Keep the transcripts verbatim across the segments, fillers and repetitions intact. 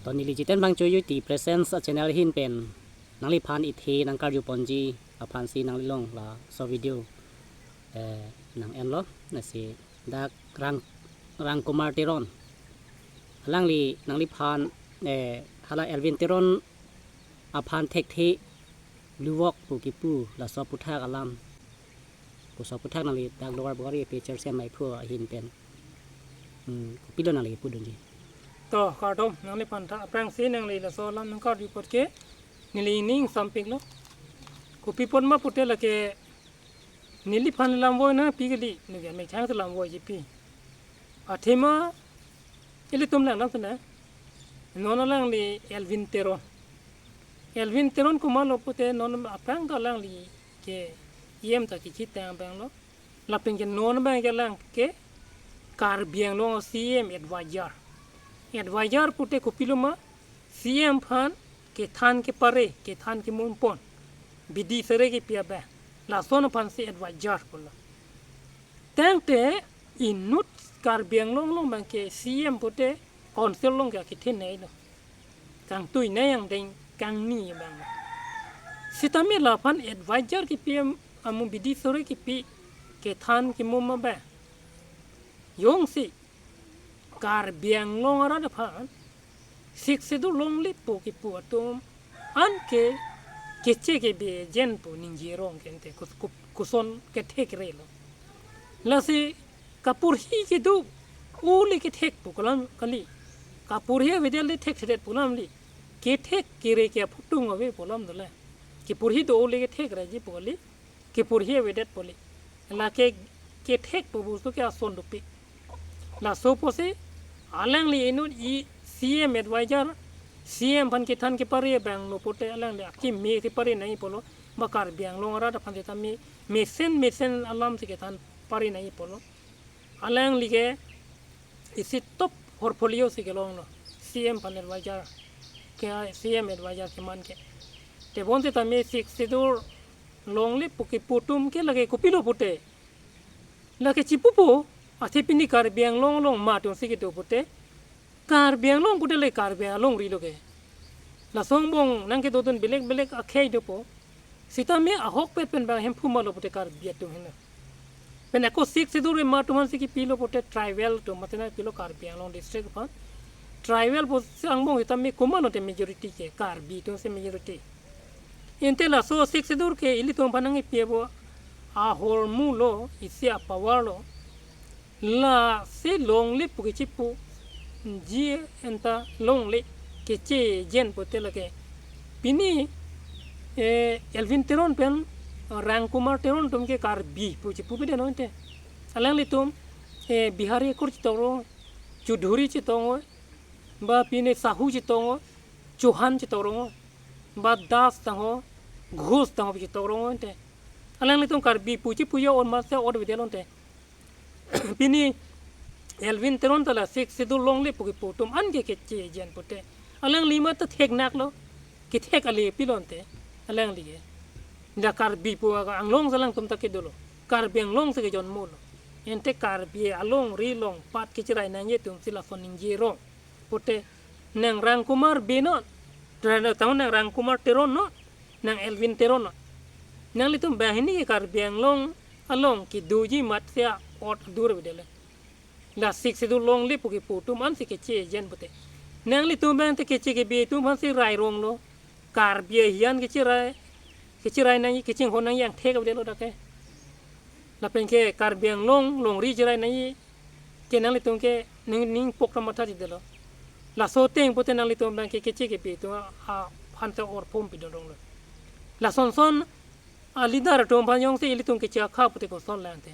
To neli Jiten Bangcho Yuti Presence a channel ahin pen nangliphan ithe nangkarju ponji aphansi nanglilong laso video, eh, nang-enlo. Lasi dak Rang, Rangkumar Teron, alangli nangliphan, eh, hala Elvin Teron aphan thekthe luvok pu kipu laso aputhak alam, laso aputhak nangli dak Lower Bogari A P H L C M aiphu ahin pen, hmm, kopilo nangli pudunji? To, kardom, nangliphan ta aphrangsi nangli laso alam nangkarju apot ke neli ning sampiklo. Kopi apot ma pute lake neliphan lamvoi nangpi kali, neli ke methang si lamvoiji pi. Athema ilitum langdam sana. Non alangli Elvin Teron. Elvin Teron komatlo pute non aphrang ke alangli ke E M ta kichitang abanglo. Lapen ke non abang ke alang ke Karbi Anglong C E M advisor. Advisor pute kopilo ma, C E M aphan kethan kepare, kethan kemum pon, bidi sere kepi abang, lason aphansi advisor pulo. Tangte inut Karbi Anglong along abang ke C E M pute council along ke akethenei lo. Kangtui nai angdeng kangni abang. Sitame laphan advisor kepi am-, amu bidi sere kepi, kethan kemum abang. Jongsi Karbi Anglong arat aphan Sixth Schedule longle pu kipu atum an ke keche kebe jen pu ningje rong ke ante kus-, kup-, koson kethekre lo. Lasi kaporhi kedo ole kethek pu alam kali. Kaporhi avedet le thekthedet pu alam li. Kethek kere ke aphuthung ave pu alam dole. Keporhi do ole kethekreji pu kali. Keporhi avedet pu kali. Lake kethek pu bostu ke ason dopik. Laso apotsi alangli inut e C E M advisor, C E M aphan kethan kepare abang lo pute alangli akeme si pare nangji pulo, ba Karbi Anglong arat aphan sitame mesen mesen alamsi kethan pare nangji pulo. Alangli ke isi top portfolio si kelonglo, C E M aphan advisor, ke C E M advisor keman ke. Tebon sitame Sixth Schedule longle pu kipu atum ke lake kopilo pute, lake chipupo, athe pini Karbi Anglong along ma atumsi kedo pute, Karbi Anglong pute le Karbi alongri lo ke. Lason angbong nangkedodun belek belek akhei dopo. Sitame ahokpet pen bang Hemphu malo pute Karbi atum henlo. Pen ako Sixth Schedule ma atum aphansi kepilo pute tribal atum mate nangpilo Karbi Anglong district aphan. Tribal pusi angbong sitame komatlo te majority ke, Karbi atumsi majority. Ante laso Sixth Schedule ke ilitum aphan nangkepi abo ahormu lo, isi apower lo. Lasi longle pu kechipuji anta longle keche jen pute lake. Pini, eh, Elvin Teron pen Rangkumar Teron atum ke Karbi pu chipu bede non te. Alanglitum, eh, Bihari akur chetong rong, Chaudhuri chetong rong, ba pini Sahu chetong rong, Chauhan chetong rong, ba Das tangho, Ghosh tangho chetong rong te. Alanglitum Karbi pu chipu yo on ma se ot bede non te. Pini Elvin Teron ta la Sixth Schedule longle pu kipu atum an ke keche jen pute. Alangli ma ta theknaklo. Kethek ale pilo ante. Alangli ke. Da Karbi pu aga Anglong si alangtum ta kedolo. Karbi Anglong si kejonmo lo. Ante Karbi alongri longpat kechirai nangji atumsi lason ningje rong pute, nang Rangkumar Bey non, tang nang Rangkumar Teron non, nang Elvin Teron non. Nanglitum banghini ke Karbi Anglong along kedoji amat si ot dur bede le. La Sixth Schedule longle pu kipu atum ansi keche jen pute. Nanglitum abang te keche kebe atum aphansi rai ronglo. Karbi ahijan kechirai, kechirai nangji, kachinghon nangji angthek bede lo dak ke. Lapen ke Karbi Anglong longri chirai nangji ke nanglitum ke ning, ning pok ra matha chedelo. Laso ateng pute nanglitum abang ke keche kebe atum aphan ta orphom pidun ronglo. Lasonson a leader atum aphan jongsi ilitum keche akha pute koson lang te.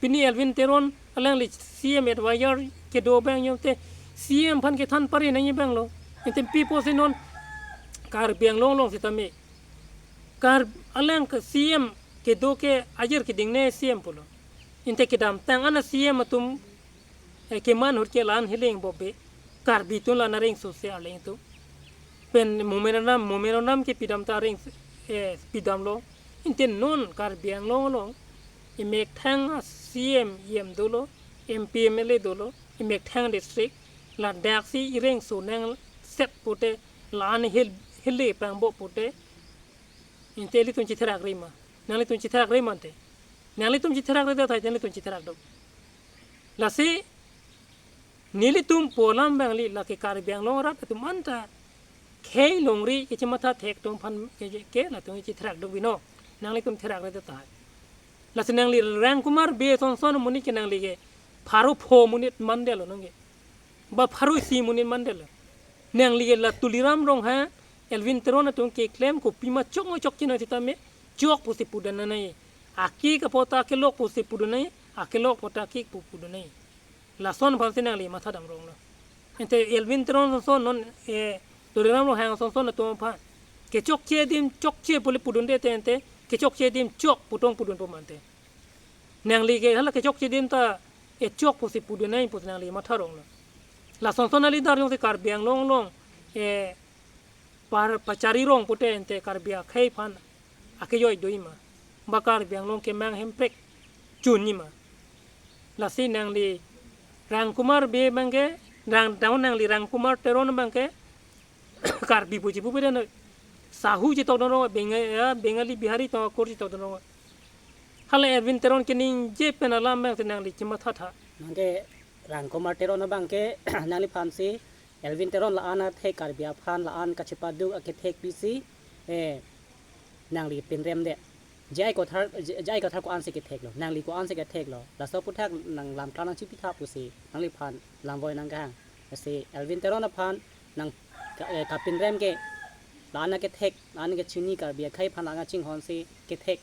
Pini Elvin Teron alangli C E M advisor kedo abang jongte C E M aphan kethan pare nangji abang lo. Ante pi pusi non Karbi Anglong along sitame Kar-, alang ke C E M kedo ke ajir kedingne C E M pulo. Ante kedamtang ana C E M atum, eh, keman ahut ke la-an heling bobe. Karbi atum la-an areng sose arleng atum. Pen memorandum, memorandum ke pidam ta areng, eh, pidamlo. Ante non Karbi Anglong along emethang C E M, E M dolo, M P, M L A dolo, emethang district, ladak si ireng so nang set pute, la-an hel, hele pangbo pute, ante ilitum chitherak rima. Nanglitum chitherak rima ante. Nanglitum chitherak re tahai, nanglitum chitherak do. Lasi, nelitum pu alam abang kali, lake Karbi Anglong arat atum anta khei longri kechimatha thek atum aphan ke, ke, ke latum chitherak do bino. Nanglitum therak re tahai. Lasi nangli Rangkumar Bey ason ason amonit ke nangli ke pharo pho monit mandetlo nang ke. Ba pharo isi monit mandetlo. Nangli ke la Tuliram Ronghang, Elwin Teron atum keklem kopima chok mo chokche nang sitame, chok pusi pudun nang nai. Akik apot ta akelok pusi pudun nang, akelok apot ta akik pu pudun nang. Lason aphansi nangli matha dam ronglo. Ante Elwin Teron ason ason non, eh, Tuliram Ronghang ason ason atum aphan kechokche adim chokche pule pudunde te ante, kechokche adim chok pu tong pudunpo ma ante. Nangli ke hala kechokche adim ta, eh, chok pusi pudun nang pusi nangli matha ronglo. Lason ason a-leader jongsi Karbi Anglong along, eh, par pachari rong pute ante Karbi akhei aphan akejoi do-i ma. Ba Karbi Anglong kemang Hemprek chun-i ma. Lasi nangli Rangkumar Bey abang ke, rang down nangli Rangkumar Teron abang ke, Karbi puji pu beda no. Sahu chetok dun rong, Benga-, ya, Bengali Bihari tong akur chetok dun rong. Hala Elwin Teron keningje pen alam abang si nangli chimatha tha. Nang ke Rangkumar Teron abang ke, nangliphansi Elwin Teron la-an athek Karbi aphan la-an kachepaduk akethek pisi, eh, nangli pinrem de. J I Kathar, J-, J I Kathar ko-ansi ketheklo, nangli ko-ansi ketheklo. Laso aphuthak nang lam klang nangchipitha pusi, nangliphan lamvoi nangkehang. Lasi Elwin Teron aphan nang ka, eh, kapinrem ke, la-an akethek, la-an kechini Karbi akhei aphan la-an kachinghonsi kethek,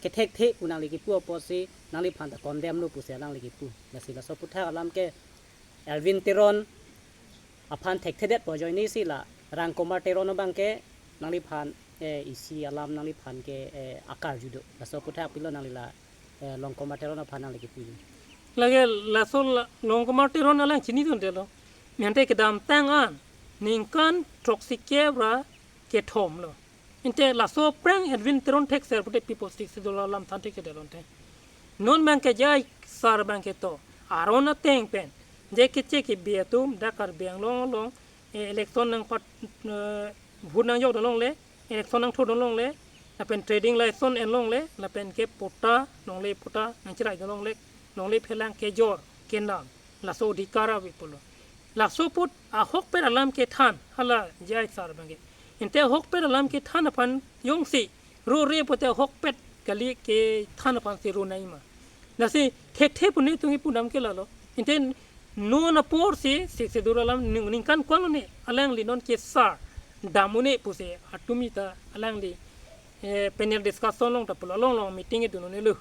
kethekthe pu nangli kipu apotsi, nangliphan ta condemn lo pusi nangli kipu. Lasi laso aphuthak alam ke, Elwin Teron aphan thekthedet pu ajoine si la Rangkumar Teron abang ke nangliphan, eh, isi alam nangliphan ke, eh, akarju do. Laso aphuthak pilo nangli la, eh, Rangkumar Teron aphan nangli kipu. Lake laso la, Rangkumar Teron alang chinidunde lo. Ante kedamtang an ningkan throksi kep ra kethom lo. Ante laso aphrang Elwin Teron thekser pute pi apotsi Sixth Schedule alam than thekthedet lo ante. Non abang ke J I sir abang ke to aron ateng pen je keche kebi atum dak Karbi Anglong along, eh, election nangpat, eh, vote nangjok dun longle, election nangthu dun longle, lapen trading license en longle, lapen ke patta, longle patta nangcherai dun longle, longle phelang kejor kenam, laso adhikar ave pulo. Laso apot ahokpet alam kethan, hala J I sir abang ke. Ante ahokpet alam kethan aphan jongsi rore pute ahokpet kali kethan aphansi ro nangji ma. Lasi thekthe pu nelitum kipu dam ke lalo. Ante non aporsi Sixth Schedule alam ning, ningkan ko-an lo ne, alangli non ke sir dam un-e pusi atum ita alangli, eh, panel discussion along ta pulo, along along meeting edun un-elo.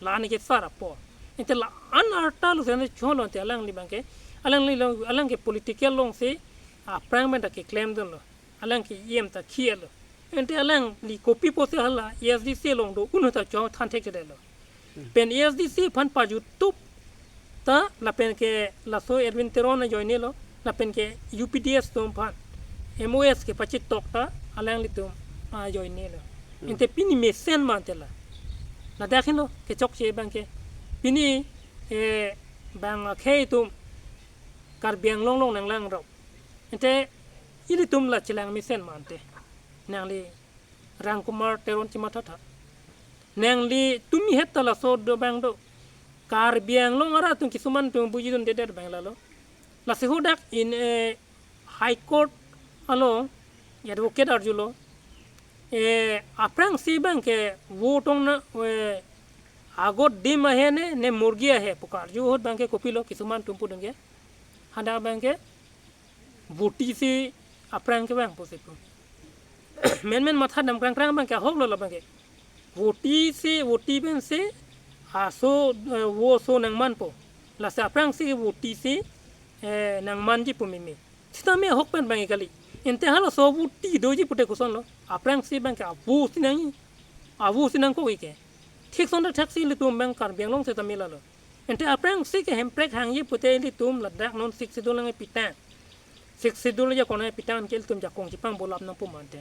La-an ke sir apor. Ante la-an arta lo sene cholo ante alangli abang ke, alangli along, alang ke political alongsi aphrang pen ta keklem dunlo. Alang ke E M ta khia lo. Ante alangli kopi apotsi hala A S D C along do-un ahut ta chothan thekthedetlo. Hmm. Pen A S D C aphan pajutup ta lapen ke laso Elwin Teron ajoine lo, lapen ke U P D S atum aphan M O S kepachitok ta alanglitum ajoine lo. Hmm. Ante pini mesen ma ante la. Ladak henlo kechokche abang ke. Pini, eh, bang akhei atum Karbi Anglong along nanglangrok. Ante ilitum la chelang mesen ma ante. Nangli Rangkumar Teron chimatha tha. Nanglitum mihet ta laso do abang do. Karbi Anglong arat atum kisuman atum bujidundedet abang lalo. Lasi hadak in, eh, High Court along advocate arjulo. Eh, aphrangsi abang ke vo tong na, eh, agot dim ahe ne, ne murgi ahe pu karju ahut abang ke kopilo kisuman atum pudun ke. Hadak abang ke voti si aphrang kevang pusi pu. Menmen matha dam krangkrang abang ke ahok lo la abang ke. Voti si, voti pensi aso, eh, vo aso nangmanpo. Lasi aphrangsi voti si, eh, nangmanji pu meme. Sitame ahok pen abang ke kali. Ante halaso voti doji pute kosonlo. Aphrangsi abang ke avo si nangji. Avo si nangkokji ke. Thik ason ta thaksi ilitum abang Karbi Anglong sitame lalo. Ante aphrangsi ke Hemprek hangji pute ilitum ladak non Sixth Schedule nangpitang. Sixth Schedule ajakong nangpitang ke ilitum jakong chepangbolap nangpo ma ante.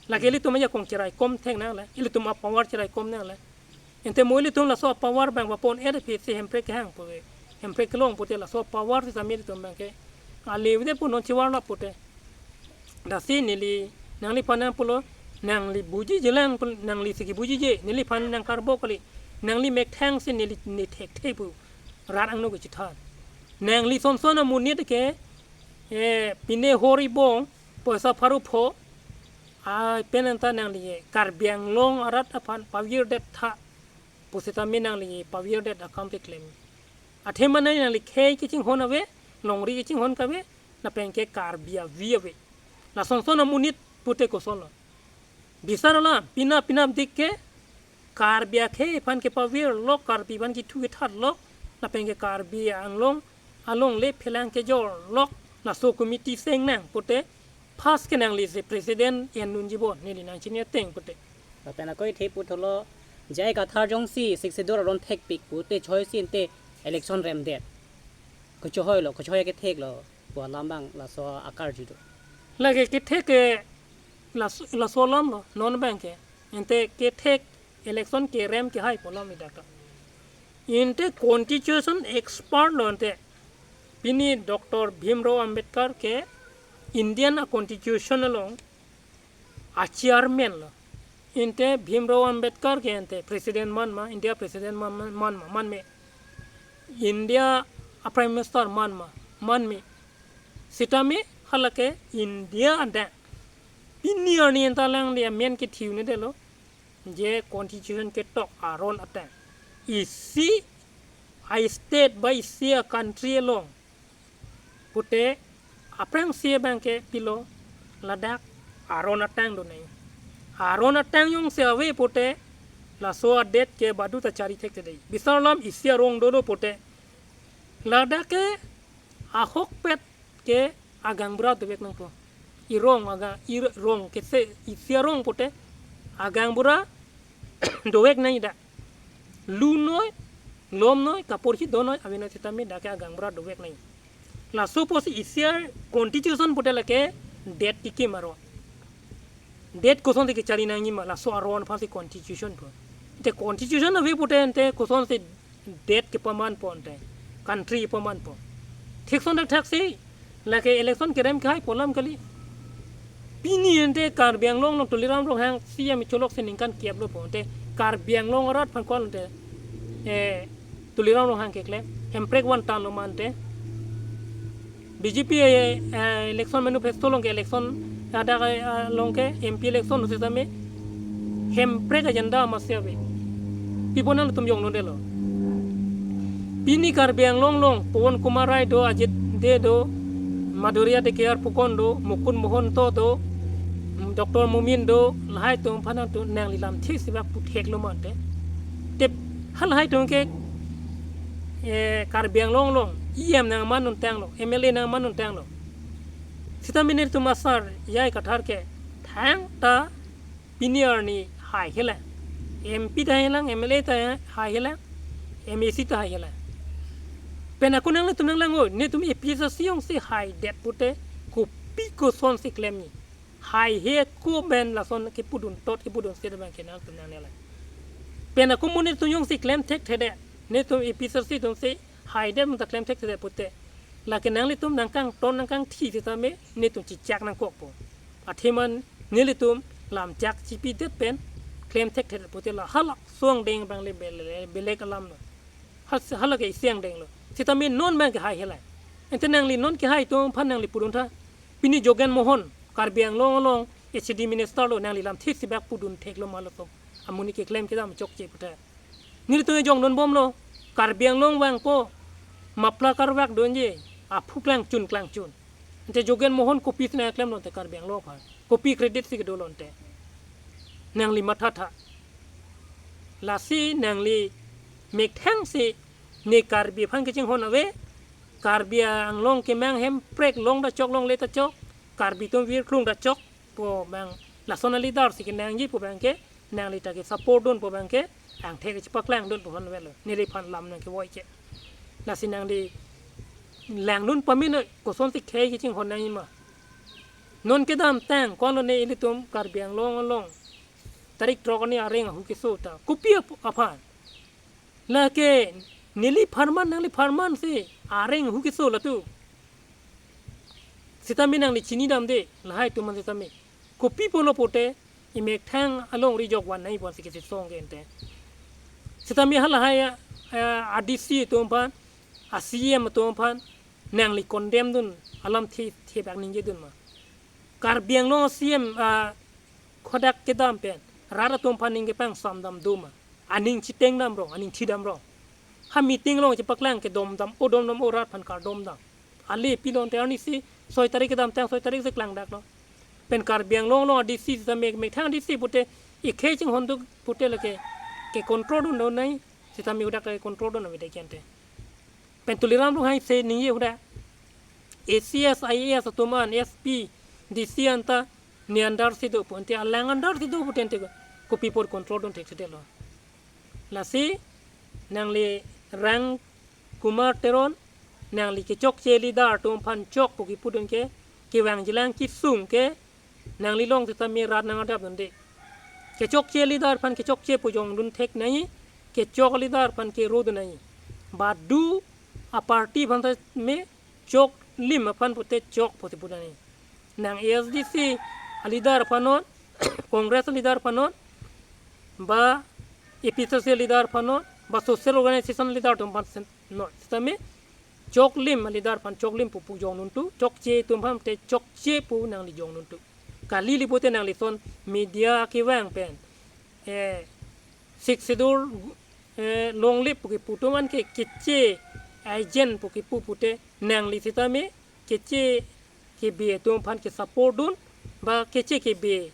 Lake ilitum ajakong cheraikom thek nangle, ilitum apower cheraikom nangle. Ante mo ilitum laso apower abang papondet aphi si Hemprek kehang pute, Hemprek kelong pute laso apower sitame ilitum abang ke Ale avedet pu non chivar lo pute. Lasi neli nangliphan nangpulo, nangli buji jelang pun, nangli siki bujije, neliphan nangkarbo kali. Nangli methang si neli ne thekthe pu rat angno kachithan. Nangli sonson amonit ke, eh, pine hori bong, poisa pharo pho, ai pen anta nangli Karbi Anglong arat aphan pavirdet tha pusitame nangli pavirdet akam keklem. Athema nangli khei kachinghon ave, longri kachinghon kave, lapen ke Karbi avi ave. Lasonson amonit pute kosonlo. Bisar alam, pina pina dik ke, Karbi akhei aphan kepavir lok, Karbi aphan kithu kithat lok, lapen ke Karbi Anglong alongle phelang kejor lok, laso committee seng nang pute, first ke nangli si president en nunjibo, neli nangchini ateng pute. Lapen ako ithe puthotlo, J I Kathar jongsi Sixth Schedule aron thekpik pute choi si ente election remdet. Kochoi lo, kochoi ketheklo, pu alam abang laso akarju do. Lake kethek ke las-, laso alam lo, non abang ke. Ente kethek election kerem kehai pu alam idak ta. Ente constitution expert lo ente. Pini Doctor Bhimrao Ambedkar ke Indian a constitution along a chairman lo. Ente Bhimrao Ambedkar ke ente president man ma, India president man ma, man ma, man me. India a prime minister man ma, man me. Sitame halake India adang pini arni anta lang dia men kethiu ne delo. Je constitution ketok aron ateng. Isi a state ba isi a country along pute aphrangsi abang ke pilo ladak aron ateng do nai. Aron ateng jongsi ave pute laso adet ke badu ta chari thekthedei. Bisar alam isi arong dolo pute ladak ke ahokpet ke agangbura dovek nangpo. Irong aga, irong kese isi arong pute agangbura dovek nai da. Lu noi, lom noi, kaporhi do noi, ave noi sitame dak ke agangbura dovek nai. Laso pusi isi a constitution pute lake det kekim aron. Det kosonsi kechari nangji ma, laso aron aphansi constitution pu. Ente constitution ave pute ente kosonsi det kepamanpo ente, country kepamanpo. Thik son dak thaksi, lake election kerem kehai pu alam kali. Pini ente Karbi Anglong along Tuliram Ronghang C M cholok si ningkan kep lo po ente Karbi Anglong arat aphan ko-an ente, eh, Tuliram Ronghang keklem, hemprek van tan lo ma ante. B J P, eh, eh, election manifesto along ke election ada, eh, along ke M P election lo sitame hemprek agenda masi ave. Pi pu nanglitum jongnon delo. Pini Karbi Anglong along Pawan Kumar Rai do, Ajit Dey do, Madhurya Dayal Phukan do, Mukund Mahanta do, Doctor Momin do, lahai atum aphan atum nangli lamthe sibak puthek lo ma ante. Te halahai atum ke, eh, Karbi Anglong along E M nangman un tanglo, M L A nangman un tanglo. Sitame nelitum asar J I Kathar ke thangta pini arni hai helang. M P ta hai helang, M L A ta hai helang, M A C ta hai helang. Pen ako nanglitum nanglang-o, netum A P H L C jongsi haidet pute kopi kosonsi klemji. Haihe ko pen lason kepudun tot kepudun state abang ke nangtum nangnelang. Pen ako mo netum jongsi klem thekthedet, netum A P H L C atumsi haidet mo ta klem thekthedet pute, lake nanglitum nangkangton nangkangthi sitame netum chichak nangkokpo. Athema nelitum lamchak chipidet pen klem thekthedet pute la hala so angdeng abang le bel-, belek alam lo. Hal-, halake isi angdeng lo. Sitame non abang ke hai helang. Ente nangli non kehai atum aphan nangli pudun tha. Pini Jogen Mohan, Karbi Anglong along H A D minister lo, nangli lamthe sibak pudun thek lo ma latum. Amonit keklem kedam chokche pute. Nelitum jongnonbomlo, Karbi Anglong vangpo, muffler karvak dunji, aphu klangchun klangchun. Ante Jogen Mohan kopi si nangklemlo ante Karbi Anglong aphan. Kopi credit si kedo lo ante. Nangli matha tha. Lasi nangli methang si ne Karbi aphan kachinghon ave, Karbi Anglong kemang hemprek long ta chok longle ta chok, Karbi atum virklung ta chok, pu abang lason a leader si kenangji pu abang ke, nangli ta ke support dun pu abang ke, angthek kachepaklang dun pu aphan avelo, neliphan lam nangkevoi che. Lasi nangli langdun pame noi, kosonsi khei kachinghon nangji ma. Non kedamtang, ko-an lo ne ilitum Karbi Anglong along tarik throk arni areng ahu keso ta. Kopi ap-, aphan. Lake neli apharman, nangli apharman si areng ahu keso latum. Sitame nangli chinidamde, lahai atum an sitame. Kopi pulo pute, emethang alongri jok van nai pusi kesisong ke ente. Sitame halahai, eh, a D C atum aphan, a C M atum aphan, nangli condemn dun, alamthe, thebak ningjedun ma. Karbi Anglong C M, ah, hadak kedam pen, rat atum aphan aning kepangsam dam do ma. Aning chiteng dam rong, aning thi dam rong. Ha meeting along chepaklang ke dom dam, o dom dam, o rat aphan kardom dam. Ale pilon te arnisi soi tarik kedamtang soi tarik si klangdaklo. Pen Karbi Anglong along a D C sitame, methang a D C pute, ikhei chinghon duk pute lake, ke control dun do nai, sitame hadak ke control dun ave de kente. Pen Tuliram Ronghang si ningje hadak, A C S, I A S atum an, S P, D C anta, ne under si do pu ante, alang under si do pute ante, kopi apot control dun thekthedetlo. Lasi, nangli Rang Kumar Teron, nangli kechokche leader atum aphan chok pu kipudun ke, kevang jilang kesung ke, nangli along sitame rat nang adap dunde. Kechokche leader aphan kechokche pu jongdun thek nai, kechok leader aphan kero dun nai. Badu a party aphan sitame choklim aphan pute chok pusi pu nai. Nang A S D C a leader aphan non, Congress a leader aphan non, ba A P H L C a leader aphan non, ba social organization leader atum aphan sen-, non. Sitame choklim a leader aphan choklim pu pu jongdun tu, chokche atum aphan te chokche pu nangli jongdun tu. Kali li pute nangli ason media kevang pen, eh, Sixth Schedule, eh, longle pu kipu atum an ke keche agent pu kipu pute nangli sitame keche kebe atum aphan ke support dun, ba keche kebe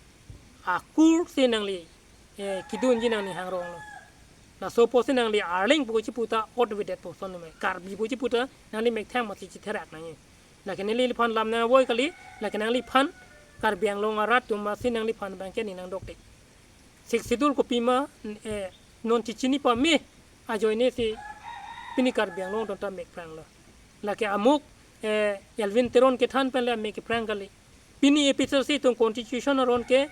akur si nangli, eh, kedunji nangning hangronglo. Laso apotsi nangli Arleng pu chipu ta ot avedet pu ason neme, Karbi pu chipu ta nangli methang masi chitherak nangji. Lake neliphan lam nang avoid kali, lake nangliphan Karbi Anglong arat atum masi nangliphan abang ke ning nangdokde. Sixth Schedule kopima, eh, non chichini pame ajoine si pini Karbi Anglong atum ta mek phranglo. Lake amuk, eh, Elwin Teron kethan pen le mek phrang kali. Pini A P H L C atum constitution aron ke,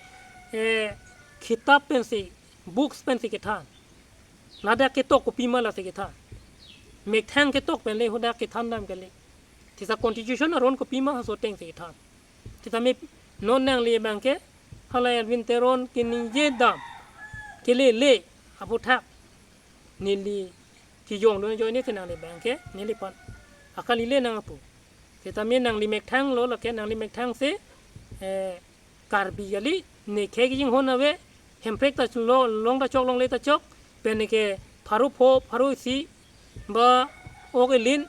eh, kitap pensi, books pensi kethan. Ladak ketok kopima lasi kethan. Methang ketok pen le hadak kethan dam kali. Seta constitution aron kopima haso atengsi kethan. Sitame non nangli abang ke, hala Elwin Teron keningje dam kelele aphuthak neli kejongdun ajoine si nangli abang ke, neliphan akalile nang apu. Sitame nangli methang lo lake, nangli methang si, eh, Karbi kali, ne khei kachinghon ave, Hemprek ta lo, long ta chok, longle ta chok, pen ne ke pharo pho, pharo isi, ba ok elin,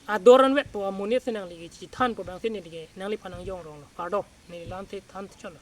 ador anvet pu amonit si nangli kachethan pu abang si neli ke, nangliphan nangjong ronglo. Kardom, neli lam si than chotlo.